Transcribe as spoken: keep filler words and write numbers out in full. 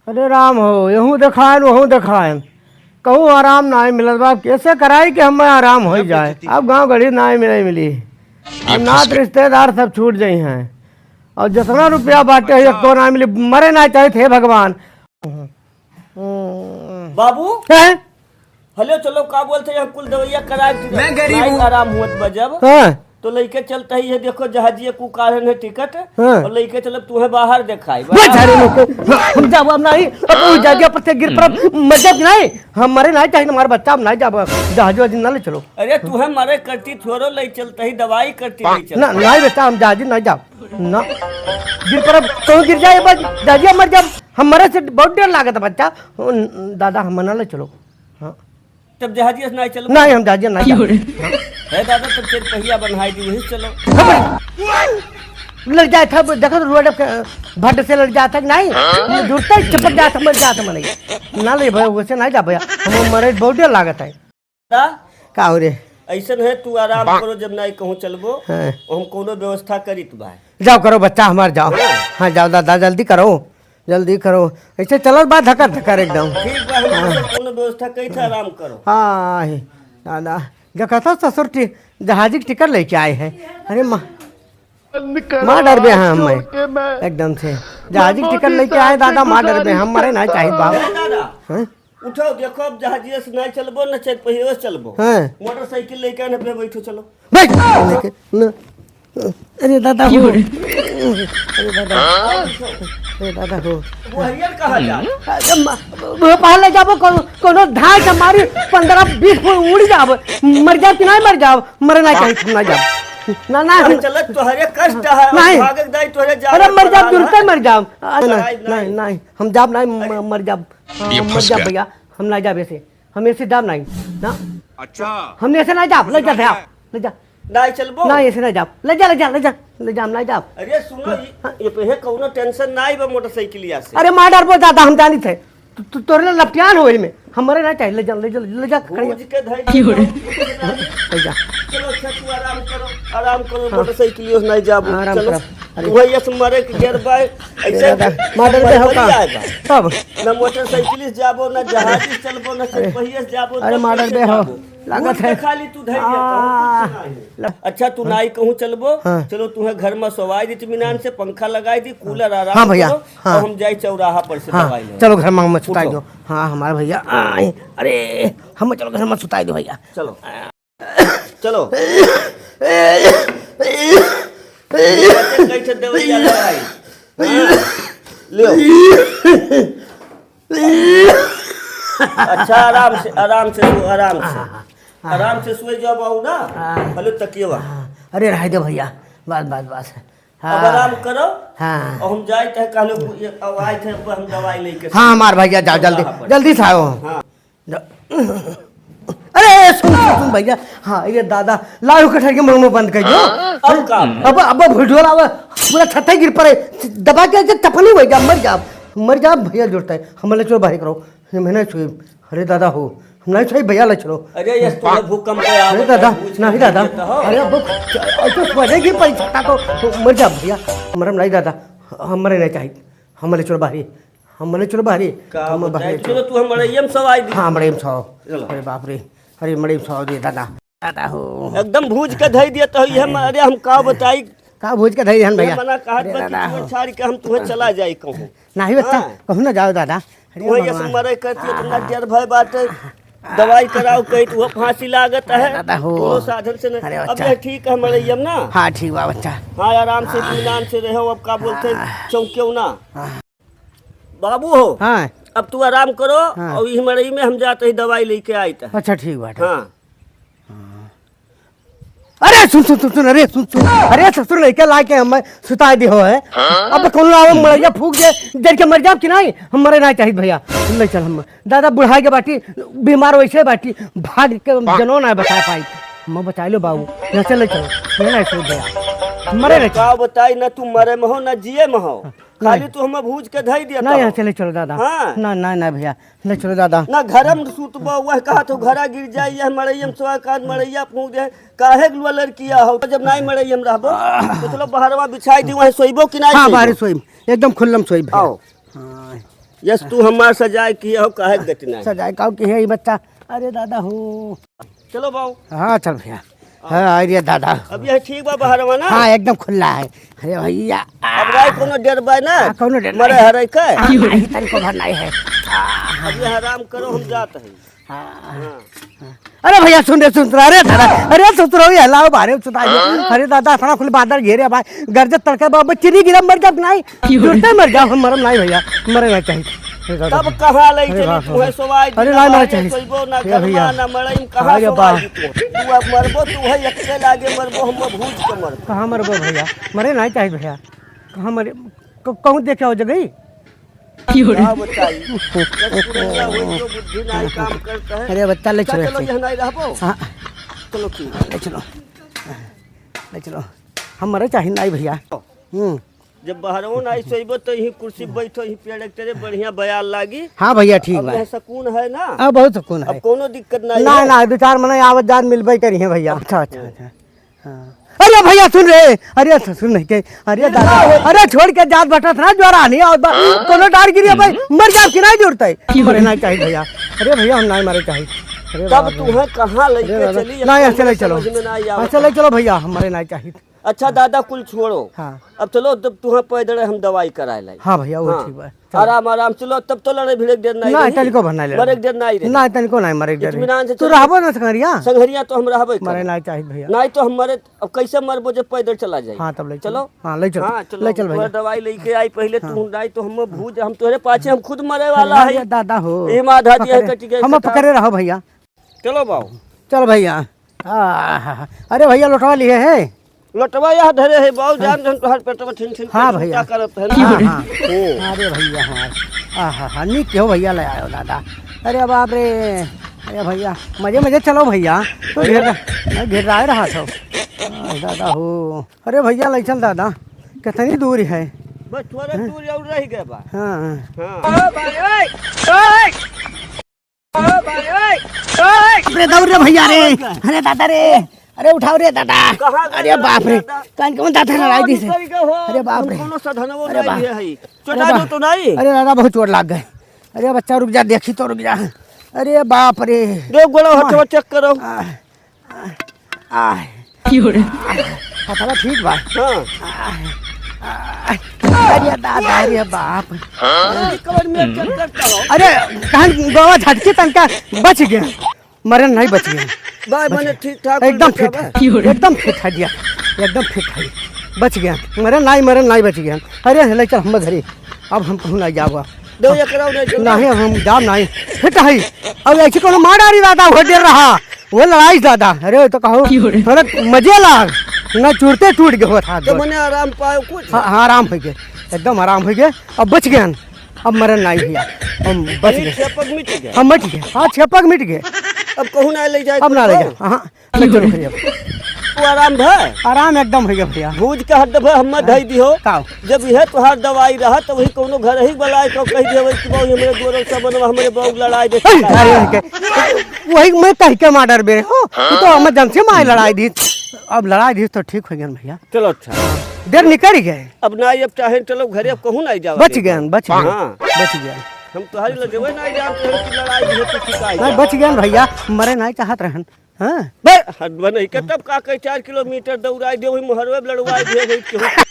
अरे राम हो, यहूँ देखाएन, वहूँ देखाएन, कहूँ आराम नाहीं मिलत बा। कैसे कराई कि हमें आराम होइ जाए? अब गाँव गढ़ी नाहीं मिले मिली, अब नात रिश्तेदार सब छूट जइहैं, अउर जितना रुपया बाटे, एको नाहीं मिली। मरे नाहीं चाहित, हे भगवान। बाबू, हैं? हेलो, चलो, का बोलते हैं, कुल दवाइया कराए थी, मैं गरीब नाहीं हूँ। आराम हुअत बा जब, हाँ। तो लइके चलत ही, ये देखो, जहाजिया कु काढ़न है टिकट, हाँ। अउर लइके चलब तुहे बाहर देखाई। बस झाड़ू में को, हम जाब, हम नाहीं, अब उ जहाजिया पर से गिर पड़ब, मर जाब कि नाहीं? हम मरे नाहीं चाहित, हमार बच्चा, हम नाहीं जाब, जहाज वहाज ना ले चलो। अरे, तुहे मरे करती थोड़ो ले चलत ही, दवाई करती ले चलत ही। ना, नाहीं बेटा, हम जहाज नाहीं जाब, ना। गिर पड़ब, कहूँ गिर जाए, बस जहाजिया मर जाब, हम मरे से बहुत डर लागत बच्चा। दादा, हम ना ले चलो। हाँ। तब जहाजिया से नाहीं चलो। नाहीं, हम जहाजिया नाहीं चलो। हे दादा, तब चार पहिया बन्हाई दी, वही से चलो। लड़ जाए था, देखो तो रोड के भट से लड़ जाए था कि नाहीं? जुड़ता ही चपक जाए था, मर जाए था मने। ना ले भैया, वैसे नाहीं जा भैया, हम मरे बहुत डर लागत है। का? का हो रे? ऐसन है, तू आराम करो, जब नाहीं कहूँ चलबो, हाँ। हम कोनो व्यवस्था करित बा। जाओ करो बच्चा हमार, जाओ। हाँ। हाँ, जाओ दादा, जल्दी करो। जल्दी करो, ऐसे चलत बा धकर धकर एकदम। ठीक बा, हम हाँ। कोनो व्यवस्था करी था, आराम करो। हाँ, हे दादा, देखा था ससुर टी-, जहाजी के टिकट लइके आए हैं। अरे माँ, माँ डरबे हैं हम, मैं एकदम से जहाजी के टिकट लइके आए दादा, माँ डरबे हैं, हम मरे नाहीं चाहित बाबू। दादा, हाँ? उठो, देखो, अब जहाजिया से नाहीं चलबो, न चार पहिया से चलबो। हाँ। मोटरसाइकिल लइके आने पे बैठो, चलो। बैठ! लेके, न, अरे दादा हो। अरे दादा। अरे दादा हो। वो हरियर कहाँ जा? अरे मा-, वो पहले जाबो, कोनो, कोनो धाय से मारी, पन्द्रह बीस फुट उड़ जाब। मर जाब कि नाहीं मर जाब? मरे नाहीं चाहित, हम नाहीं जाब। ना, ना, अरे हम चलत तोहरे कष्ट है, नाहीं। भागक दाई तोहरे जान अरे मर जाब, तुरते मर जाब। आ, नाहीं, नाहीं, नाहीं, हम जाब नाहीं, म-, मर जाब। हाँ, ये हम फंस जा गया। भैया, हम ना जाब ऐसे, हम ऐसे जाब नाहीं, ना। अच्छा। हम ऐसे ना जाब, ले जा भैया, ले जा। नाहीं चलबो? ना, ऐसे ना जाब, ले जा, ले जा, ले जा, ले जा, हम ना जाब। अरे सुनो, हाँ। ये, ये पे है, कौनो tension नाहीं बा मोटरसाइकिलिया से। अरे मार डरबो दादा, हम जानित है, तू, तू तोरे लपटियान हो इनमें, हम मरे ना चाहित, ले जा, ले जा, ले जा, खड़िया। भूज के धर ले जा। चलो, अच्छा, तू आराम करो, आराम करो, हाँ। मोटरसाइकिलियो से नाहीं जाबो, आराम चलो। करो। अरे। तू भैया से मरे के डर बा, अरे ऐसे दादा, मार डरबे हो का? मर जाएगा। तब? ना मोटरसाइकिल से जाबो, ना जहाज से चलबो, ना अरे, चार पहिया से जाबो, अरे, ना मार कैसे डरबे हो। जाबो? लागत है। खाली तू धर दिया, आ, कुछ नहीं। अच्छा, तू हाँ। नाहीं कहूँ चलबो, हाँ। चलो, तुहे घर में सोवाई दी, इत्मीनान से पंखा लगाई दी, कूलर आराम हाँ भैया, करो, हाँ। और हम जाई चौराहा पर से हाँ, दवाई ले। चलो, घर में, में सुताई उठो। दो। हाँ, हमारे भैया, आ, अरे, हम चलो, घर में सुताई दो भैया। चलो। चलो। कैसे दवाई चल रहा है? हाँ, लियो। अच्छा, आराम से, आराम से सो, आराम से। आराम से सोए जाओ बाबू ना। हाँ। हेलो, तकियवा। हाँ। अरे, रह दे भैया, बस, बस, बस। हाँ। अब आराम करो। हाँ। और हम जाए थे, कहलो, ये, अब आए थे, अब हम दवाई लेके हाँ, हमार भैया, जाओ, जल्दी, चौराहा पर। जल्दी से आओ। हाँ। जा-, अरे, सुन, सुन, सुन, भैया। हाँ, ये दादा, लाओ कटहर के मुंह में बंद कर दो। अब का? अब, अब भुलझोरा, अब पूरा छत्ता गिर पड़े। दबा के ऐसे चपनी हो जा, मर जा, मर जा, भैया जुड़ता है। हम ले चलो बाहर करो, ये मैंने छुई। अरे दादा हो, हम नहीं छुई, भैया ले चलो। अरे, ये तो भूकंप है, अरे आप दादा, कुछ नहीं दादा। देता हो। अरे, अब ऐसे सोने की परीक्षा तो मर जा भैया, मरम नहीं दादा, हम मरे नहीं चाहिए, हम ले चलो बाहर। हम बोले, "चलो बाहरी।" का हम बताए, बाहरी चलो, तू हम मड़इया में सवाई दी। हाँ, मड़इया में सवाओ। चलो। अरे बाप रे, अरे मड़इया में सवाओ दे दादा। दादा हो। एकदम भूज के धई दिया तो ये हम, अरे हम का बताई? का भूज के धई हन ये भैया? मना कहत अरे बा कि दादा छोड़ हो। छाड़ के हम तुहे चला जाई कहूँ। नाही बच्चा, हाँ। कहूँ ना जाओ दादा। अरे तुहे ये भगवान। सब मरे करती इतना डर भय बाटे। दवाई कराओ कही तो फांसी लागत है। दादा हो। कोनो साधन से नहीं। अरे अब बच्चा। ये ठीक है मड़इया में ना? हाँ, ठीक बा बच्चा। हाँ, आराम से इत्मीनान से रहो। अब का बोलते हैं, हाँ। चौंकियो ना। हाँ। बाबू हो, हाँ। अब तू आराम करो हाँ। और इही मड़ई में हम जात ही दवाई लेके आइत है। अच्छा, ठीक बाटे। हाँ। हाँ। अरे सुन, सुन, सुन, सुन, अरे सुन, सुन, अरे ससुर लइके लाके हमें सुताए दिहो है। अब कौन आवे मड़इया फूक दे, जर के मर जाब कि नहीं? हम मरे नहीं चाहिए भैया, ले चल हम। दादा बुढ़ाई के बाटी, बीमार वैसे बाटी, भाग के जनो ना बचा पाई। हम बचा लो बाबू, यहाँ से ले चलो, ये नहीं सो गया, मरे नहीं का बताई ना, तू मरे में हो ना जिए में हो। खाली तू हमें भूज के धई दिया ना, तो। यहाँ से ले चलो दादा। हाँ। ना, ना, ना भैया, ले चलो दादा। ना घर में सूतबो, वह कहा तो घरा गिर जाई, यह मड़ई हम सोया कान मड़ैया फूंक दे। काहे के लुआ लड़किया हो? जब नाई मड़ई हम रहबो, तो चलो बहरवा बिछाई दी, वहीं सोइबो कि नाई हाँ, सोइबो? बाहर सोइब, एकदम खुल्लम सोइब भैया। आओ। हाँ। यस, तू हमार सजाए किहे हो, काहे गति नाही। सजाए काउ किहे ई बच्चा। अरे दादा हो। चलो बाऊ। हाँ, चल भइया। हाँ, अरे दादा। अब यह ठीक बा बहरवा ना? हाँ, एकदम खुला है। अरे भइया। अब नाही कउनो डर बा ना? हाँ, कउनो डर मरे नाही। हरे के? हाँ, नाही, तनिको भर नाही है। अब यह आराम करो, हम जात हई। हाँ। हाँ। अरे भइया, सुन रे, सुन रे, अरे दादा, अरे ससुरो, ये हलाओ बारे सुता जी। अरे दादा, इतना खुले बादर घेरे बा, गरजत तड़के बा, बच्ची नहीं गिरा, मर जाब नाही। जुरते मर जाब, हम मरब नाही भइया, मरे नाही चाहिए। अरे दादा। तब कहाँ लई अरे चली बाप रे। तू है सोवाई अरे दिन, नाही, नाही चाहिए। सोइबो ना ए घर भइया। मा, ना मड़ई में, कहाँ अरे सोवाई बाप। तू? तू अब मरबो, तू है एक के लागे मरबो, हम भूज के मरबो। कहाँ मरबो भइया? मरे नाही चाहिए भइया। कहाँ मरे? क-, कहूँ देखे हो जगह? का बताई? बस पुरनिया होई तो बुद्धि नाही काम करता है। अरे बच्चा, ले चलो, चलो, चलो। यहाँ नाही रहबो। हाँ। चलो, ठीक है। ले चलो। ले चलो। हम मरे चाहिए नाही भइया। हम्म। जब बहरवो नाही सोइबो तो यही कुर्सी बैठो, यही पेड़ के तरे बढ़िया बयार लागी। हाँ भइया, ठीक अब बा। यह सुकून है ना? हाँ, बहुत सुकून अब है। कउनो दिक्कत नाही ना, है। ना, दो चार मने आवत जात मिलबे करी है भइया। अच्छा, अच्छा, अच्छा। हाँ। अरे भइया सुन रे, अरे ससुर नहीं के, अरे दादा, अरे छोड़ के जात बटत ना ज्वार आनी आवत बा, कउनो डार गिरी भाई, मर जाब कि नाही जुरते। मरे नाही चाहिए भइया, अरे भइया हम नाही मरे चाहिए। अरे तब बाप रे। तुहे कहाँ लइके अरे दादा, चली, नाही, ऐसे ले चलो, समझ में नाही आवत। ऐसे ले चलो भइया, हम मरे नाही चाहिए। अच्छा दादा कुल छोड़ो। हाँ। अब चलो तब तुहे पैदल हम दवाई कराए लाई। हाँ भइया, वो हाँ। ठीक बा। चलो। आराम, आराम, चलो, तब तो लड़े भिड़े के डर नाही ना, रही। तनिको भर नाही लड़े। मरे के डर नाही रही। ना, तनिको नाही मरे के डर रही। इत्मीनान से तू चलो। रहबो ना संगरिया? संगरिया तो हम रहबे मरे करब। नाही चाहिए भइया। नाही तो हम मरे, अब कैसे मरबो जब पैदल चला जाई? हाँ, तब ले चलो। चलो। हाँ, ले चलो। हाँ, चलो। ले चल भइया। दवाई लेके आई पहिले हाँ। तू, नाही तो हम भूज, हम तोहरे पाछे, हम खुद मरे वाला अरे है। दादा हो। ई माँ धाती है पकड़े, कटी गई हम कथा। पकड़े रहो भइया। चलो बाबू। चल भइया। आहा, अरे भइया, लोटवा लिहे है? लोटवा यह धरे है, बाऊ, हाँ। जान जन तोहार पेटवा ठिन ठिन हाँ के भइया। छूटा करत है ना। हाँ, हाँ। हम्म। अरे भइया हमार, आहा, हा, नीक हो भइया, ले आयो दादा। अरे बाप रे, अरे भइया, मजे मजे चलो भइया, तो घेर, घेराए रहा था। आ, दादा हो, अरे भइया, ले चल दादा, कितनी दूर है? बस थोड़ा हैं? दूर और रह गया बा। हाँ। हाँ। अरे दौड़ रे भइया रे, अरे दादा रे, अरे उठाओ रे दादा, कहाँ गए अरे बाप रे, दादा? कौन कौन दादा लड़ाई दी से? निकल गए हो? अरे बाप हम रे, कौनो साधनवो अरे नहीं बाप। लिए हई। अरे चोटा बाप। जो तो नहीं? अरे दादा बहुत चोट लाग गए। अरे बच्चा रुक जा, देखी तो रुक जा। अरे बाप रे। दो गोड़ा मार। हथवा check करो। आ, आ, आ। क्यों रे? हथवा ठीक बा। हाँ। आ, आ, अरे दादा, अरे बाप। हाँ? कमर में check करता हो। अरे, कहाँ गोड़वा झटके तनका बच गया। मरे नाही बच गया। भाई, बच मने गया। ठीक ठाक एकदम बचा fit बा। है। एकदम fit है दिया। एकदम fit है। बच गया। मरे नाही, मरे नाही बच गया। अरे, ले चल हम घरे। अब हम कहूँ नाही जाबो। दो एकरा उधर चल। नाही, हम जाब नाही। Fit है। अब ऐसे कोनो मार डारी दादा, वो डर रहा। वो लड़ाई दादा। अरे, तो कहो, क्यों रे? थोड़ा मजे लाग। ना चुरते टूट गए हो हाथ तो गोड़। मने आराम पायो कुछ? हाँ, हाँ, आराम हो गए। एकदम आराम हो गए। अब बच गए हम। अब मरन नाही भइया, हम बच गए। छह पग मिट गए। हम मिट गए, हाँ, छह पग मिट गए। अब कहूँ ना ले जाए अब ना ले जा, हाँ, ले चलो भइया। तू आराम भय? आराम एकदम हो गया भइया। भूज के हड्ड भय हम हाँ। धई दिहो। का? जब यह तोहार दवाई रहा तो वही कौनो घर ही बुलाए के कह दियो कि बाबू हमरे गोरल से बनवा, हमरे बाबू लड़ाई दे। अरे, अरे, अरे, वही मैं कह के मार डरबे हो, तू तो emergency में लड़ाई दी। अब लड़ाई दी तो ठीक हो गया भइया। चलो अच्छा। देर निकल गए। अब नाही, अब चाहे चलो घरे, अब कहूँ नाही जावा बच देबो। गए, बच गए, हाँ। बच गए। हम तोहरी लजवे नाही जानते हम कि लड़ाई भी होती थी का नहीं, यार। बच गए भइया, मरे नाही चाहत रहन। हाँ। बे, हद बने के तब का कहे, चार किलोमीटर दौड़ाई दे, वही मोहरवे में लड़वाई दे, वही केहू